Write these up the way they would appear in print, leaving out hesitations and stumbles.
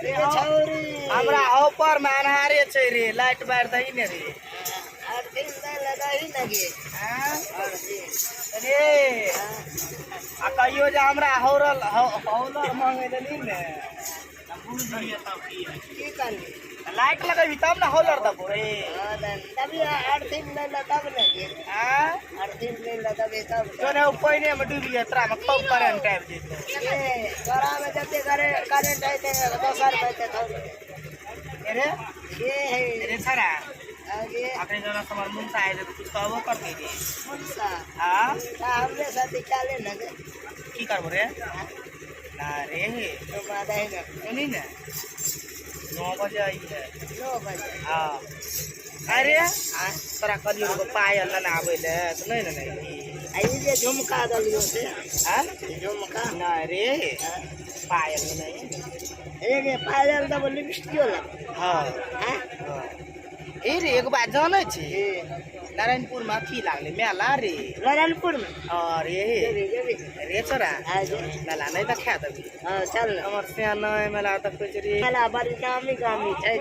रे छौरी। हमरा ऊपर में अन्हारे छै रे, लाइट बारि दही ने रे। अर्थिंग दै लए दही ने गे। आँय? अर्थिंग। रे, आ कहियो जे हमरा हौरल हौलर मांगे देली ने तऽ बुझि जइहे तब की होइ छै। की करबी? लाइट लगेबही तब ने हौलर देबो रे। हाँ, तभी अर्थिंग दै लए तब ने गे। आँय? अर्थिंग दै लए तभी तब ने। जो ने ओ पानिए में डूबि जेतै, तोरा में खूब करेंट आबि जेतै। ए, तोरा में जते करेंट अयतै, दोसर में अयतै थोड़े। रे। के है? रे छड़ा। आगे। अखन जेना हमर मुनसा आइ तऽ कुछ कहबो करतै रे। मुनसा? हाँ। तऽ हमरे साथे क्या ले ने गे। की करबो रे? ना रे। तो दही ने। सुनी ने, 9 बजे आई है। 9 बजे? हाँ। अरे, तोरा कहलियौ एगो पायल लेने आबै लए, तऽ नहि ने एली। आ ई जे झुमका देलियौ से? आँ? झुमका। नहि रे, पायल नहि। हे गे, पायल देबो, लिपस्टिको लेबो? हाँ। आँय? हाँ। हे रे, एगो बात जानै छी? हे। नारायणपुर में अथी लागलै मेला रे। नारायणपुर में? अरे। जेबी, जेबी। रे छोरा। आगे। मेला नहि देखा देबी? हाँ, चल ने। हमर सिया नहि मेला देखै छै रे। मेला बड़ी नामी गामी छै।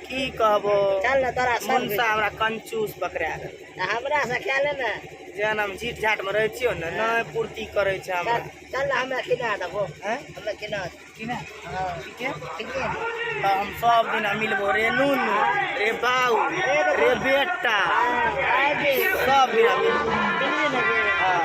की कहबो। चल ने, तोरा संग। मुनसा हमरा कंचूस पकड़ा गेल। हमरा से क्या लेना? जेहन हम झीट झाट में रहै छियौ ने, नहि पूर्ति करै छै हमरा। चल, चल ने, हमरा किना देबो। हैं? हमरा किना देबो। की ने? हाँ। ठीके। ठीके है। तऽ हम सब दिना मिलबो रे नुनू रे, बाऊ रे, बेटा। हाँ, आगे। सब दिना मिलबो। मिलबी ने गे? हाँ।